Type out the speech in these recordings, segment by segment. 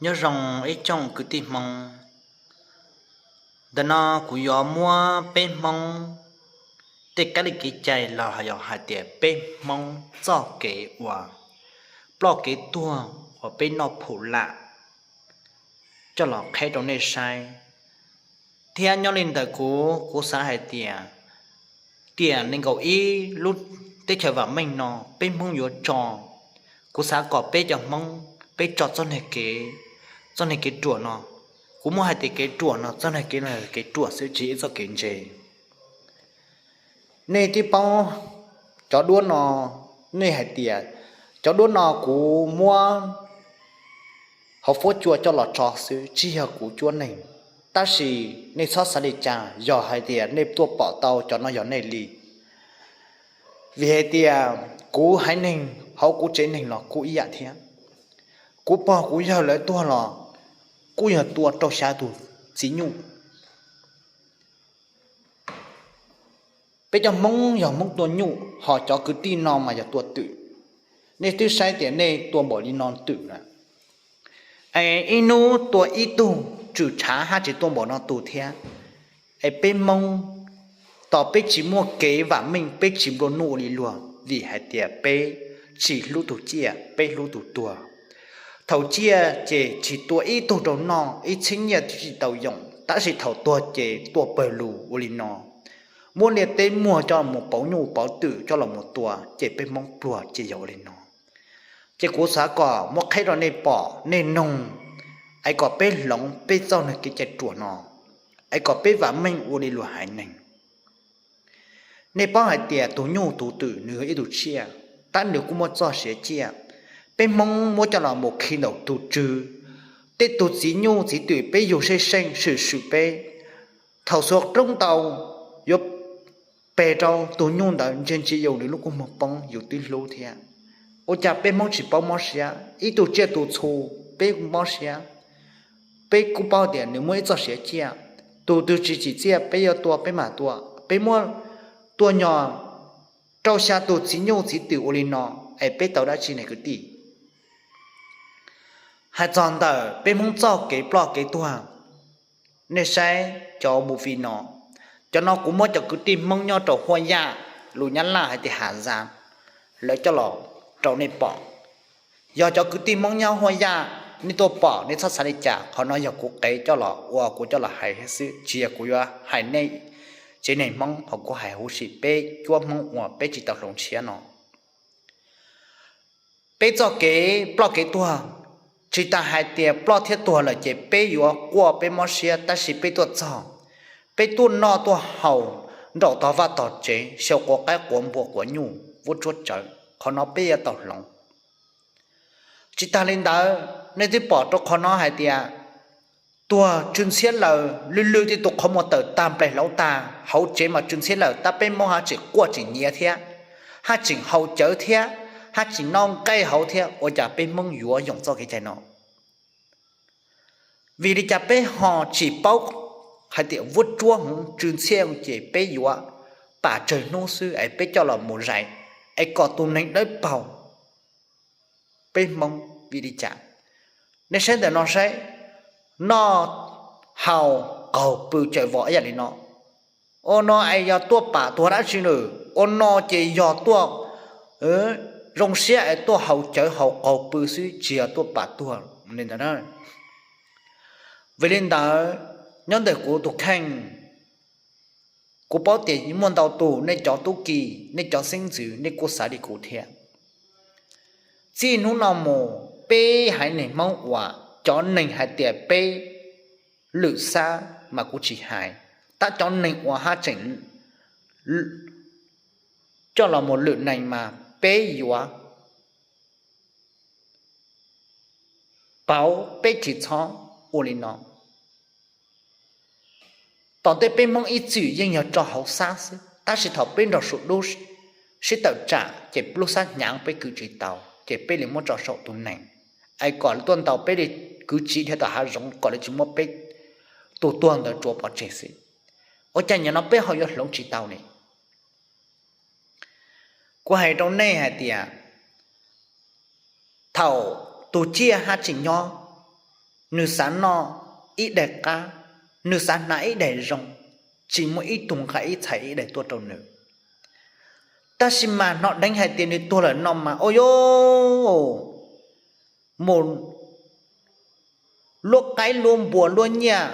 Nyob zoo ib tsoom kwv tij Hmoob. Ntawm no kuv yuav muab peb Hmoob tej kab li kev cai los yog hais tias peb Hmoob txoj kev uas ploj kev tuag uas peb noj phum lam coj los qheb rau nej saib. Thiab nyob li ntawm kuv, kuv xav hais tias tiam nees nkaum ib lub teb chaws vam meej no peb Hmoob yuav tso, kuv xav kom peb cov Hmoob peb tso txoj niag kev, txoj niag kev ruam no. Kuv muab hais tias kev ruam no, txoj niag kev no kev ruam xwb tsis yog ib txoj kev ntse. Nej twb paub cov duab no, nej hais tias cov duab no kuv muab hauv fuab cua coj los tso xwb tsis yog kuv cuab neeg. Tab sis nej txhob xav li cas yog hais tias nej tuaj pom tau cov no yog nej li. Vim hais tias kuv haiv neeg hauv kuv tsev neeg los kuj ib yam thiab. Kuv pog kuv yawg lawv tuag los kuj yog tua rau xya tus txiv nyuj. Peb cov Hmoob yog Hmoob tua nyuj, ho cov kwv tij no mas yog tua twm. Nej twb saib tias nej tua npaum li no twm na, es ib hnub tua ib tug, tswm tshav haj tseem tua npaum no tus thiab. Es peb Hmoob, tos peb tsis muaj kev vam meej, peb tsis nplua nuj ua li luag vim hais tias peb tsis hlub tus ciaj, peb hlub tus tuag. Thaum ciaj ces tsis tua ib tug rau noj, ib txhiab nyiaj twb tsis tau yoo, tab sis thaum tuag ces tua pawg lug ua li no, muab liaj teb muag coj los pauv nyuj pauv twm coj los mus tua, ces peb Hmoob pluag ces yog ua li no. Ces kuv xav kom muab qheb rau nej pom nej noog, es kom peb hloov peb txoj niag kev cai ruam no, es kom peb vam meej ua li luag haiv neeg. Nej paub hais tias tus nyuj tus twm nws yog ib tug tsiaj, tab nws kuj muaj txoj sia ciaj. Peb Hmoob muab coj los mus khi ntawm tus tswv, tej tus txiv nyuj txiv twm peb yug seb seej swm swm peb, thaum xuas roob ntau yuav pes rau tus nyuj ntawd ntsia ntsia yus nws lub kua muag poob yus twb hlub thiab. Ua cas peb Hmoob tsis paub mob siab? Ib tug tsiaj tus txhu peb mob siab. Peb kuj paub tias nws muaj ib txoj sia ciaj, tus twg tsis tsim txiaj peb yuav tua peb mam tua. Peb muab tua nyog rau xya tus txiv nyuj txiv twm ua li no, es peb tau dab tsi ne kwv tij? Hais txog ntawm peb Hmoob txoj kev ploj kev tuag, nej saib cov movie no, cov no kuv muab cov kwv tij Hmoob nyob rau Huaj Yaj, lus Nyab Laj hais tias Hà Giang, lawv coj los rau nej pom. Yog cov kwv tij Hmoob nyob Huaj Yaj nej tuaj pom nej txhob xav li cas, qhov no yog kuv qev coj los ua kuv coj los hais xwb, tsis yog kuv yuav hais nej tsev neeg Hmoob, ho kuv hais huv si peb cuab Hmoob uas peb tsis tau hloov tshiab no. Peb txoj kev ploj kev tuag, tsis tas hais tias ploj thiab tuag lawm ces peb yuav quaj peb mob siab, tab sis peb tuaj txog, peb tuaj noj tuaj haus nraum tog vaj tog tsev, xyaw quav qaib quav npua quav nyuj vuab tsuab tsawv, qhov no peb yuav tau hloov. Tsis tas li ntawd, nej twb pom rau qhov no hais tias tuag tsw ntxhiab laws, lwj lwj tej tus qhov muag tawm tag npleg hlauv tag, hauv tsev mas tsw ntxhiab laws, tab peb Hmoob haj tseem quaj tseem nyiav thiab, haj tseem haus cawv thiab, haj tseem noj nqaij hauv thiab. Ua cas peb Hmoob yuav yoom txoj kev cai no? Vim li cas peb ho tsis paub hais tias vuab tsuab hmoov tsw ntxhiab ces peb yuav pam tsawg hnub xwb es peb coj los mus zais, es kom tus neeg dawb paug? Peb Hmoob vim li cas? Nej saib ntawm no saib, noj haus qaug pw cawm vos ib yam li no. Ua no es yog tuaj pam tuag dab tsi nws? Ua no ces yog tuaj zoo siab es tuaj haus cawv haus qaug pw xwb, tsis yog tuaj pam tuag li ntawd na. Vim li ntawd, nyob ntawm kuv tus kheej, kuv paub tias muaj ntau tus nej cov tub ki, nej cov xeeb ntxwv nej kuj xav li kuv thiab. Txij hnub no mus peb haiv neeg Hmoob uas cov neeg hais tias peb lwm xab mas kuv tsis hais, tab cov neeg uas haj tseem coj los mus lwm neeg mas peb yuav pauv, peb tsis txhob ua li no. Tom ntej peb Hmoob ib txwm yeej yog tso hauv xab xwb, tab sis thaum peb nrog suav dub sib tawm tsam ces lub xab hnyav peb kwv tsis tau, ces peb li muab tso saum tus neeg, es kom tuaj ntaus peb li kwv tsis dhia tom hav zoov kom lawv tsis muab peb tus tuag ntawd tsuav pov tseg xwb. Ua cas nim no peb ho yuav hloov tsis tau ne? Kuv hais rau nej hais tias thaum tus ciaj haj tseem nyob, nws xav noj ib daig qab, nws xav hnav ib daig zoo, tsis muaj ib tug nqa ib txhais ib daig tuaj rau nws. Tab sis mas hnov dheev hais tias nws tuag lawm no mas ua yuav mus luab qaib luab npua luab nyiaj,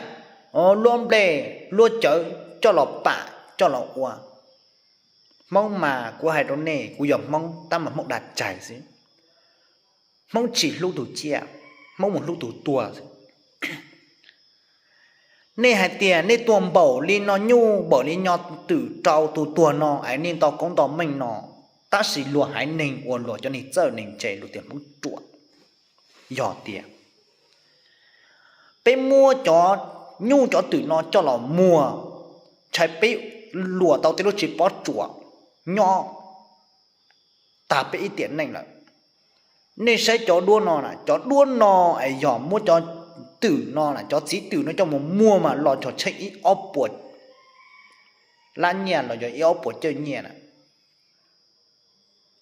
luab nplej luab cawv coj los pam coj los ua. Hmoob mas kuv hais rau nej, kuv yog Hmoob tab mas Hmoob dag tsaig xwb. Hmoob tsis hlub tus ciaj, Hmoob mus hlub tus tuag xwb. Nej hais tias nej tua npaum li no nyuj npaum li no twm rau tus tuag no es nej nto koob nto meej no, tab sis luag haiv neeg uas luag cov neeg txawj neeg ntse luag tias Hmoob ruam. Yog tias peb muab cov nyuj cov twm no coj los muag, ntshai peb luam tau tej lub tsev pob tsuas nyob tag peb ib tiam neej lawm. Nej saib cov duab no, cov duab no es yog muab cov twm no, cov txiv twm no coj mus muag mas los txog tsheej ib ob puas lab nyiaj los yog ib ob puas cawj nyiaj na,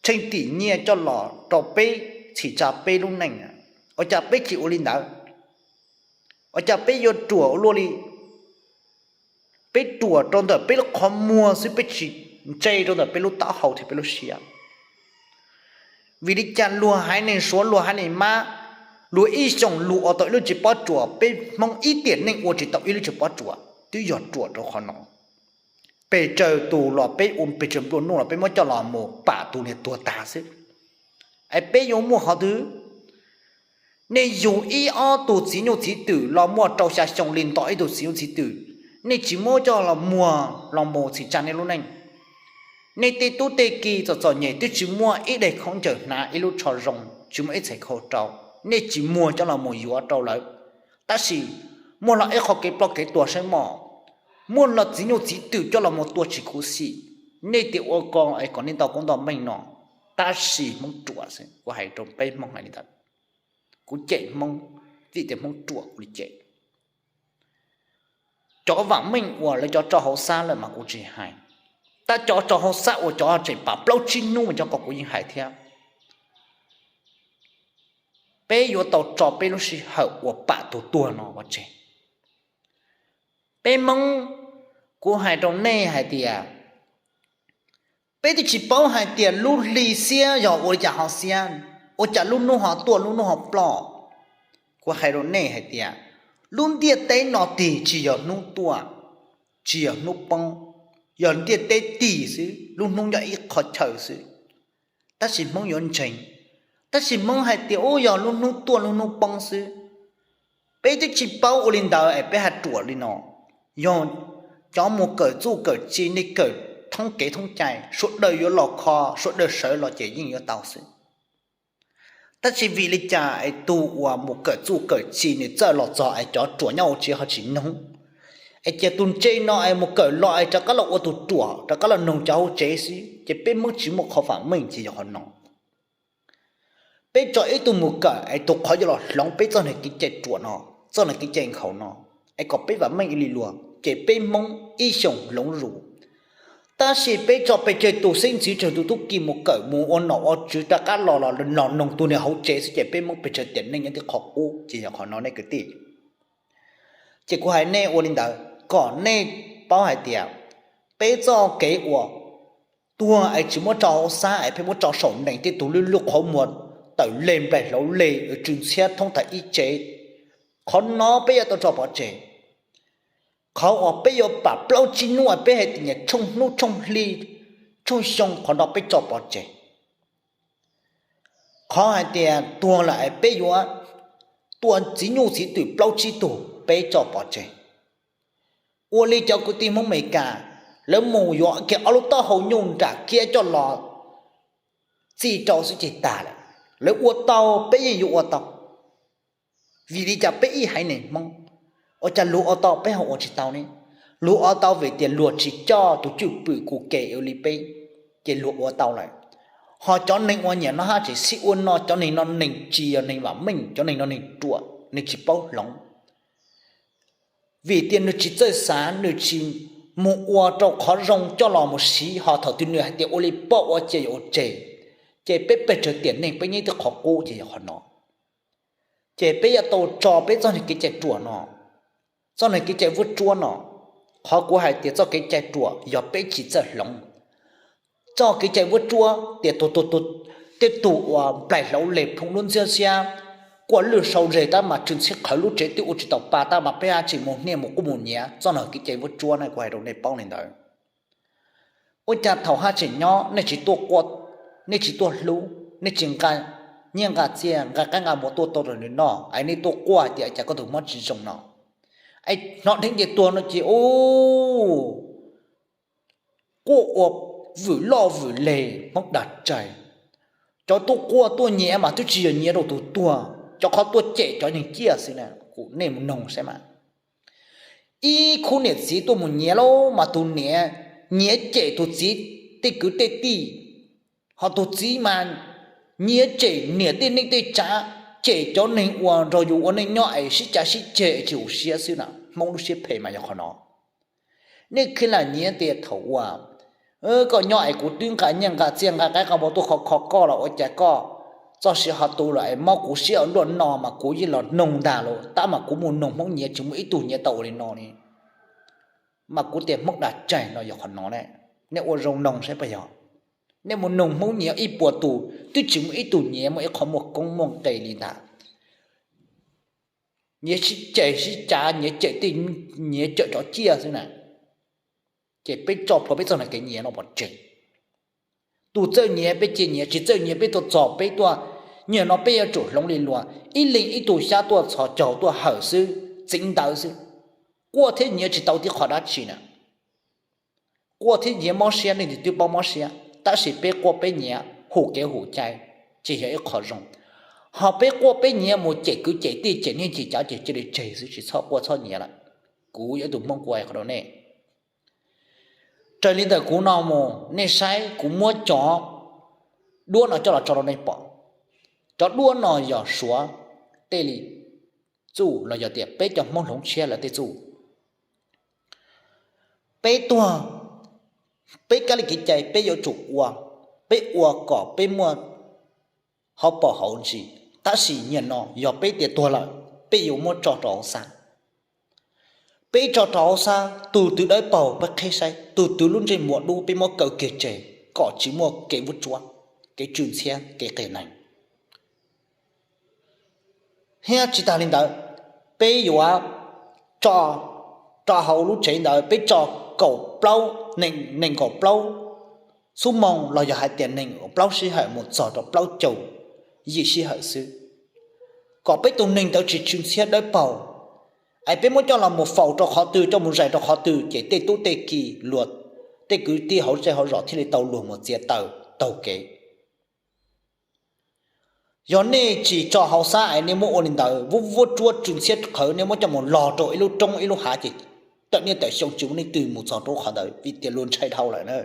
tsheej tim nyiaj coj los rau peb txhim tsa peb lub neej. Ua cas peb tsis ua li ntawd? Ua cas peb yuav ruam ua luaj li? Peb ruam rau ntawm peb lub qhov muag xwb, peb tsis ntse rau ntawm peb lub taub hau thiab peb lub siab. Vim li cas luag haiv neeg Suav luag haiv neeg Mab, luag ib xyoos luag ua tau ib lub tsev pob tsuas, peb Hmoob ib tiam neej ua tsis tau ib lub tsev pob tsuas, twb yog ruam rau qhov no. Pes tsawg tus los peb ua pes tsawg nplua nuj los peb muab coj los mus pam tus niag tuag tag xwb. Es peb yuav muaj qhov twg? Nej yug ib ob tug txiv nyuj txiv twm los muaj rau xya xyoo li nto ib tug txiv nyuj txiv twm, nej tsis muab coj los muag los mus txhim tsa nej lub neej. Nej tej tub tej ki txom txom nyem twb tsis muaj ib daig khaub ncaws hnav ib lub tsho zoo, tsis muaj ib txhais khau rau, nej tsis muag coj los mus yuav rau lawv, tab sis muaj hlo ib qho kev ploj kev tuag saib mog, muaj hlo txiv nyuj txiv twm coj los mus tua tsis khuv xim. Nej tias ua ko es kom nej nto koob nto meej no, tab sis Hmoob ruam xwb, kuv hais rau peb Hmoob hais li ntawd. Kuv cem Hmoob vim tias Hmoob ruam kuv li cem. Cov vam meej uas lawv cov tso hauv xab lawm mas kuv tsis hais, tab cov tso hauv xab uas cov tseem pam plaub tsib hnub mas cov ko kuv yeej hais thiab. Peb yuav tau tso peb lub sij hawm uas pam tus tuag no pov tseg. Peb Hmoob, kuv hais rau nej hais tias, peb twb tsis paub hais tias lub hli xiab yog ua li cas ho xiab, ua cas lub hnub ho tuaj lub hnub ho ploj. Kuv hais rau nej hais tias, lub ntiaj teb no tig tsis yog hnub tuaj, tsis yog hnub poob, yog ntiaj teb tig xwb, lub hnub nyob ib qho chaw xwb. Tab sis Hmoob yuav ntseeg, tab sis Hmoob hais tias ub yog lub hnub tuaj lub hnub poob xwb. Peb twb tsis paub ua li ntawd es peb hais ruam li no. Yog cov mus kawm txuj kawm ci, nej kawm thoob kev thoob cai, sawv daws yuav los kho, sawv daws sawv los ces yeej yuav tau xwb. Tab sis vim li cas es tus uas mus kawm txuj kawm ci nws txawj los txog es cov ruam nyob hauv tsev ho tsis noog, es cia tus ntse no es mus kawm los es rov qab los ua tus ruam rov qab los noog cov hauv tsev xwb, ces peb Hmoob tsis muaj qhov vam meej ces yog qhov no. Peb tso ib tug mus kawm es tus qhov yuav los hloov peb txoj niag kev cai ruam no, txoj niag kev cai nkhaus no, es kom peb vam meej li luag ces peb Hmoob ib xyoos hloov zus. Tab sis peb tso pes tsawg tus xeeb ntxwv tsawg tus tub ki mus kawm mus ua nom ua tswv rov qab los los noog tus niag hauv tsev xwb ces peb Hmoob pes tsawg tiam neej nyob tib qhov qub ces yog qhov no nej kwv tij. Ces kuv hais nej ua li ntawd kom nej paub hais tias peb txoj kev uas tuag es tsis muab tso hauv xab es pheej muab tso saum nees tej tus lub lub qhov muag tawm leg nplaig hlauv leg tsw ntxhiab thoob tag ib tsev, qhov no peb yuav tau tso pov tseg. Qhov uas peb yuav pam plaub tsib hnub es peb hais tias niam tshooj hnub tshooj hli tshooj xyoo qhov no peb tso pov tseg. Qhov hais tias tuag lawm es peb yuav tua txiv nyuj txiv twm plaub tsib tug peb tso pov tseg. Ua li cov kwv tij Hmoob Amelikas, lawv mus yuav kiag ob lub taub hau nyuj nram kiab coj los txij rau xwb ces tag lawm. Lawv ua tau peb yeej yuav ua tau. Vim li cas peb ib haiv neeg Hmoob ua cas luag ua tau peb ho ua tsis tau ne? Luag ua tau vim tias luag tsis coj tus cwj pwm kuv ke ua li peb, ces luag ua tau lawm. Ho cov neeg uas nyiam noj haj tseem sib ua no, cov neeg no neeg tsis yog neeg vam meej, cov neeg no neeg ruam, neeg tsis paub hloov. Vim tias nws tsis txawj xav, nws tsis mus ua rau qhov zoo coj los mus siv, ho thaum twg nws hais tias ua li poj ua cia yuav ua tseg, ces peb pes tsawg tiam neej peb nyob tib qhov qub ces yog qhov no. Ces peb yuav tau tso peb txoj kev cai ruam no, txoj kev cai vuab tsuab no. Qhov kuv hais tias txoj kev cai ruam yog peb tsis txawj hloov. Txoj kev cai vuab tsuab tias tej tug uas nplaig hlauv leg phoov lub ntxhiab xiab, quaj lwj sau zes tab mas tsw ntxhiab qhawv lub tsev twb ua tsis tau pa tab mas peb hab tsis mus niaj mus quaj mus nyiav, txoj kev cai vuab tsuab na, kuv hais rau nej paub li ntawd. Ua cas thaum hab tseem nyob nej tsis tuaj quaj, nej tsis tuaj hlub, nej tsis nqa nyiaj nqa txiaj nqa qaib nqa npua tuaj tau rau nws noj es nej tuaj quaj tias cas koj tus mob tsis zoo no. Es hnov dheev ces tuag no ces u, quaj ua vwm loj vwm leg Hmoob dag tsaig. Cov tuaj quaj tuaj nyiav mas twb tsis yog nyiav rau tus tuag, cov qhov tuaj cem cov neeg ciaj xwb na, kuv nej mus noog saib mas. Ib khub niam txiv tuaj mus nyiav lauj mas tus niam nyiav cem tus txiv tej kwv tej tij, ho tus txiv mas nyiav cem niam tej neej tej tsav, cem cov neeg uas nrog yus ua neej nyob es sib cav sib ceg es tsis hum siab xwb na. Hmoob lub siab phem mas yog qhov no. Nej khib lam nyiav tias thaum uas koj nyob es kuv twb nqa nyiaj nqa txiaj nqa qaib nqa npua tuaj kho kho koj los ua cas koj txoj sia ho tu lawm es mob kuv siab ua luaj no mas kuv yeej los noog ntag lauj, tab mas kuv mus noog Hmoob nyiav tsis muaj ib tug nyiav tau ua li no li. Mas kuv tias Hmoob dag tsaig no yog qhov no ne. Nej ua zoo noog saib puas yog. Nej mus noog Hmoob nyiav ib puas tus twb tsis muaj ib tug nyiav muaj ib qho muaj koob muaj nqe li ntag. Nyiav sib ceg sib cav, nyiav cem tej, nyiav cem cov ciaj xwb na. Ces peb tso plhuav peb txoj kev nyiav no pov tseg. Tus txawj nyiav peb cia nyiav, tsis txawj nyiav peb tuaj txog peb tuaj. Nyuag no peb yuav tsum hloov li luag ib leeg ib tug xyab tuaj txhos caug tuaj hawm xwb, txeev ntawv xwb. Quaj thiab nyiav tsis tau tib qho dab tsi na. Quaj thiab nyiav mob siab nej twb paub mob siab, tab sis peb quaj peb nyiav hum kev hum cai ces yog ib qho zoo. Ho peb quaj peb nyiav mus cem kwv cem tij cem niaj cem tsav ces cia li tseg xwb, tsis txhob quaj txhob nyiav lawm. Kuv yog ib tug Hmoob kuv hais qhov rau nej. Raws li ntawm kuv no mus nej saib kuv muab cov duab no coj los tso rau nej pom. Cov duab no yog Suav tej li txuj los yog tias peb cov Hmoob hloov tshiab lawv tej txuj. Peb tuag, peb kab li kev cai peb yuav tsum ua, peb ua kom peb muaj hauv paus hauv ntsis, tab sis nyuag no yog peb tias tuag lawm, peb yuav muab tso rau hauv xab. Peb tso rau hauv xab, tus twg dawb paug peb qhib saib, tus twg lub ntsej muag dub peb muab kaw kiag tseg kom tsis muaj kev vuab tsuab, kev tsw ntxhiab, kev qias neeg. Thiab tsis tas li ntawd, peb yuav tso rau hauv lub tsev ntawd peb tso kaum plaub, nees nkaum plaub xuab moos los yog hais tias nees nkaum plaub sij hawm mus txog rau plaub caug yim sij hawm xwb, kom peb tus neeg ntawd tsis tsw ntxhiab dawb paug. Es peb muab coj los mus faus rau qhov twg, coj mus zais rau qhov twg ces tej tub tej ki luag, tej kwv tij hauv zej hauv zos thiaj li tau luag mus txiav taws taug kev. Yog nej tsis tso hauv xab es nej muab ua li ntawd, vuab vuab tsuab tsw ntxhiab qhawv, nej muab coj mus log rau ib lub roob ib lub hav ces tawm niaj tawm xyoo tsis muaj leej twg mus txog rau qhov ntawd vim tias luag ntshai dhau lawm na.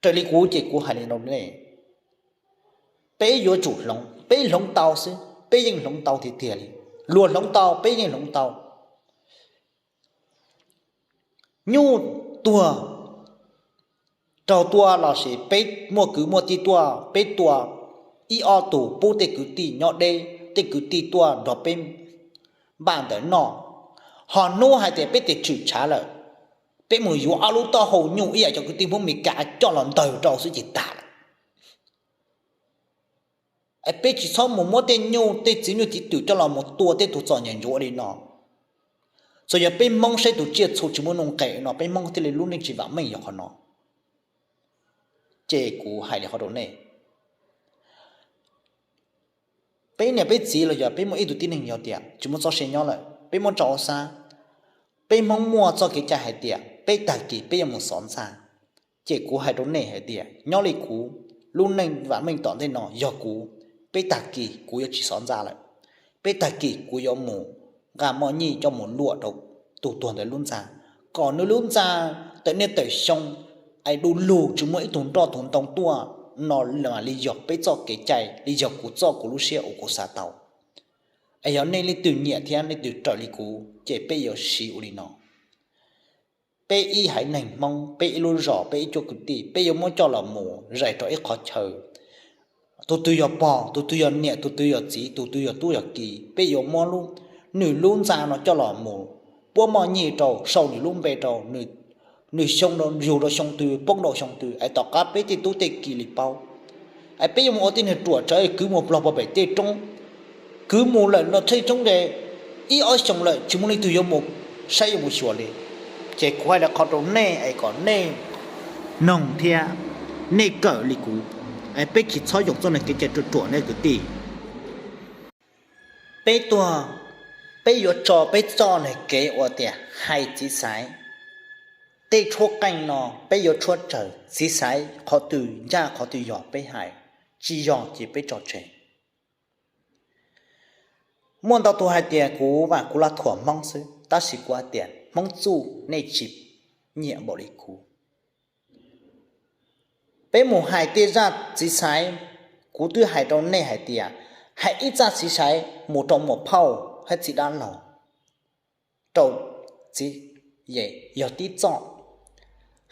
Raws li kuv ces kuv hais li no nej, peb yuav tsum hloov, peb hloov tau xwb, peb yeej hloov tau tiag tiag li. Luag hloov tau, peb yeej hloov tau. Nyuj tuag, raug tua lossis peb muaj kwv muaj tij tuaj, peb tua ib ob tug pub tej kwv tij nyob deb, tej kwv tij tuaj nrog peb npaj ntawm noj. Ho hnub hais tias peb tias tshwm tshav lawm, peb mus yuav ob lub taub hau nyuj ib yam cov kwv tij Hmoob Mes Kas coj los ntawg rau xwb ces tag lawm. Es peb tsis txhob mus muab tej nyuj tej txiv nyuj txiv twm coj los mus tua tej tus txom nyem ntsuav li no. Txawm yog peb Hmoob saib tus tsiaj txhu tsis muaj nuj nqes no, peb Hmoob thiaj li lub neej tsis vam meej yog qhov no. Ces kuv hais li qhov rau nej, peb niam peb txiv los yog peb muaj ib tug tib neeg yog tias tsis muaj txoj sia nyob lawm, peb muab tso hauv xab, peb Hmoob muaj txoj kev cai hais tias peb tag kis peb yuav mus xov ntxa. Ces kuv hais rau nej hais tias nyob li kuv, lub neej vam meej tom ntej no yog kuv, peb tag kis kuv yuav tsis xov ntxa lawm. Peb tag kis kuv yuav mus nqa moj nyij coj mus luam rau tus tuag ntawd lub ntxa, kom nws lub ntxa tawm niaj tawm xyoo es du lug tsis muaj ib tug nroj tus ntoo tuaj no. Li yog peb txoj kev cai, li yog kuv txoj kuv lub siab uas kuv xav tau. Es yog nej leej twg nyiam thiab leej twg raws li kuv ces peb yuav siv ua li no. Peb ib haiv neeg Hmoob, peb ib lub zos, peb ib cuab kwv tij, peb yuav muab coj los mus zais rau ib qhov chaw Tus twg yog pog, tus twg yog niam, tus twg yog txiv, tus twg yog tub yog ki, peb yuav muab nws lub ntxa no coj los mus puab moj nyiaj rau, sau nws lub npe rau, nws xyoo yug rau xyoo twg, poob rau xyoo twg, es tom qab peb tej tub tej ki li paub. Es peb yuav mus ua tej niag ruam tsawv kwv mus plob pog pem tej roob, kwv mus lawm los tsheb tshoob es ib ob xyoos lawm tsis muaj leej twg yuav mus saib yuav mus xyuas li. Ces kuv hais li qhov rau nej es kom nej noog thiab nej kawm li kuv, es peb tsis txhob yoom txoj niag kev cai ruam ruam nej kwv tij. Peb tuag, peb yuav tso peb txoj niag kev ua tias hais txiv xaiv. Tej tshuab qeej no peb yuav tshuab raws txiv xaiv qhov twg ncaj qhov twg yog peb hais, tsis yog ces peb tso tseg. Muaj ntau tus hais tias kuv mas kuv lam thuam Hmoob xwb, tab sis kuv hais tias Hmoob txuj nej tsis nyiam npaum li kuv. Peb mus hais tej zaj txiv xaiv, kuv twb hais rau nej hais tias, hais ib zaj txiv xaiv mus rau muam phauj thiab txiv dab laug, rau txiv yog tib txoj,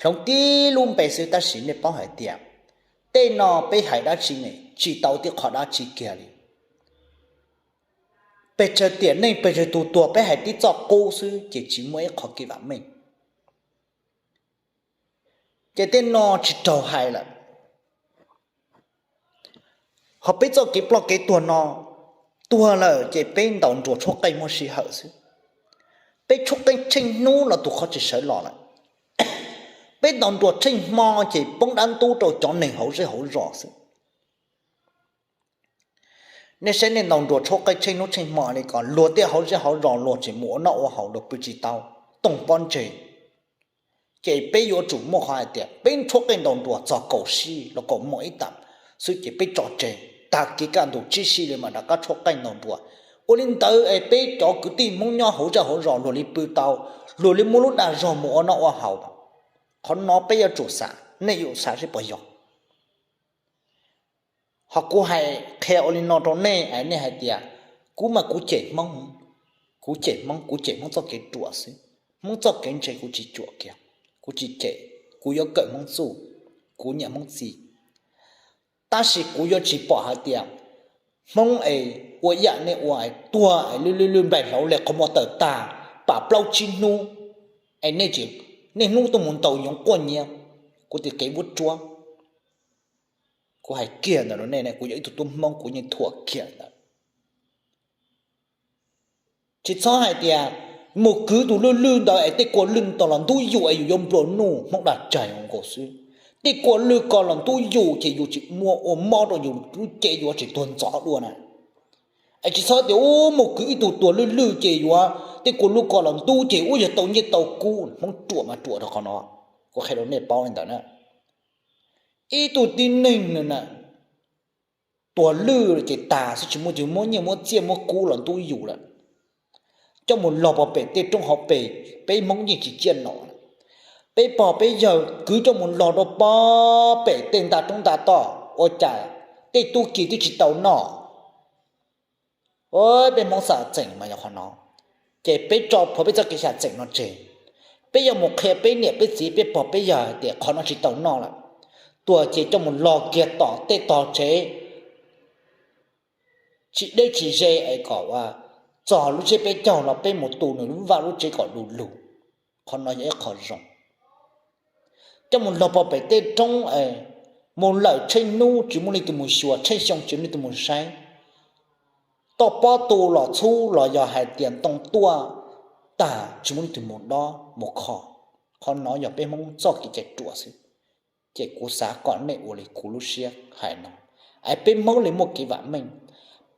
hloov tib lub npe xwb, tab sis nej paub hais tias tej no peb hais dab tsi ne tsis tau tib qho dab tsi kiag li. Pes tsawg tiam neej pes tsawg tus tuag peb hais tib txoj qub xwb ces tsis muaj ib qho kev vam meej. Ces tej no tsis raug hais lawm. Ho peb txoj kev ploj kev tuag no, tuag lawm ces peb ntaus nruas tshuab qeej muaj sij hawm xwb. Peb tshuab qeej tsheej hnub los tus qhov tsis sawv los lawm. Peb ntaus nruas tsheej hmo ces poob dab ntub rau cov neeg hauv zej hauv zos xwb. Nej saib nej ntaus nruas tshuab qeej tsheej hnub tsheej hmo li ko, luag tej hauv zej hauv zos luag tseem mus ua noj ua haus, luag pw tsis tau, toog pob ntseg. Ces peb yuav tsum muaj qhov hais tias peb tshuab qeej ntaus nruas txog kaum sij los kaum moos ib tam xwb ces peb tso tseg, tag kis kaj ntug tsib sij li mam rov qab tshuab qeej ntaus nruas. Ua li ntawd es peb cov kwv tij Hmoob nyob hauv zej hauv zos luag li pw tau, luag li muaj lub dag zog mus ua noj ua haus. Qhov no peb yuav tsum xav, nej yuav xav seb puas yog. Ho kuv hais qhia ua li no rau nej es nej hais tias kuv mas kuv cem Hmoob, kuv cem Hmoob, kuv cem Hmoob txoj kev ruam xwb. Hmoob txoj kev ntse kuv tsis cuam kiag, kuv tsis cem, kuv yuav kawm Hmoob txuj, kuv nyiam Hmoob txiv. Tab sis kuv yuav tsis pom hais tias Hmoob es ua ib yam nej ua es tuag es lwj lwj lwj nplaim hlauv li qhov muag tawm tag, pam plaub tsib hnub es nej hnub tuaj mus ntaus yoov quaj nyiav, kuv tias kev vuab tsuab. Kuv hais kiag ntawm rau nej, kuv yog ib tug tub Hmoob kuv yeej thuam kiag ntawd. Tsis txhob hais tias mus kwv tus lwj lwj ntawd es tej kua lwj ntawd los ntub yus es yus yuav nplua nuj, Hmoob dag tsag nkaus xwb. Tej kua lwj ko los ntub yus ces yus tsis muaj ua mob rau yus lub cev, yus tsis tuag ntxov dua na. Es tsis txhob tias ub mus kwv ib tug tuag lwj lwj ces yuav tej kua lwj ko los ntub ces ub yog tau nyiaj tau kub, Hmoob ruam mas ruam rau qhov no. Kuv qhia rau nej paub li ntawd na. Ib tug tib neeg na, tuag lwj ces tas xwb, tsis muaj tus muab nyiaj muab txiaj muab kub los ntub yus lawm. Coj mus log pog pem tej roob hauv pes, peb Hmoob yeej tsis ciaj nom. Peb pog peb yawg kwv coj mus log rau pog pem tej nta roob nta toj ua cas tej tub ki twb tsis tau noj. Peb Hmoob xav txeem mas yog qhov no, ces peb tso plhuav peb txoj kev xav txeem no tseg. Peb yuav mus qhia peb niam peb txiv peb pog peb yawg hais tias qhov no tsis tau noj lawm. Tuag ces coj mus log kiag tom tej tog tsev tsis deb tsis ze es kom txog lub tsiab peb caug los peb mus tu nws lub vaj lub tsev kom du lug. Qhov no yog ib qho zoo. Coj mus log pog pem tej roob es mus lawm tsheej hnub tsis muaj leej twg mus xyuas, tsheej xyoo tsis muaj leej twg mus saib. Toj pob tu los txhub los yog hais tias ntoo tuaj tag tsis muaj leej twg mus dob mus kho. Qhov no yog peb Hmoob txoj kev cai ruam xwb. Ces kuv xav kom nej ua li kuv lub siab hais no, es peb Hmoob li muaj kev vam meej.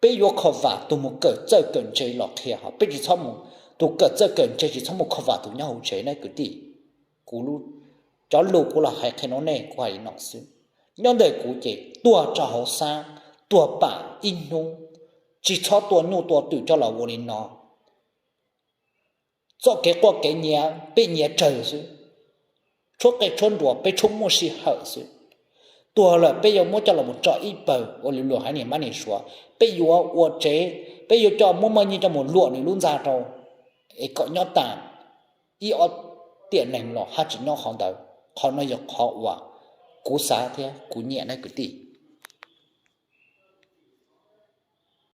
Peb yuav kho vam tus mus kawm txawj kawm ntse los qhia, ho peb tsis txhob mus, tus kawm txawj kawm ntse tsis txhob mus kho vam tus nyob hauv tsev na kwv tij. Kuv cov lus kuv los hais qhia rau nej, kuv hais li no xwb. Nyob ntawm kuv ces tuag rau hauv xab, tuag pam ib hnub, tsis txhob tua nyuj tua twm coj los ua li no. Txoj kev quaj kev nyiav peb nyiav tsawg xwb, tshuab qeej tshuab nruas peb tshuab muaj sij hawm xwb. Tuag lawm peb yuav muab coj los tso ib pawg ua li luag haiv niam mab niam suav, peb yuav ua tsev, peb yuav coj muab maj nyiaj coj mus luam nws lub ntxa rau, es kom nyob tas ib ob tiam neeg los haj tseem nyob qhov ntawd. Qhov no yog qhov uas kuv xav thiab kuv nyiam na kwv tij.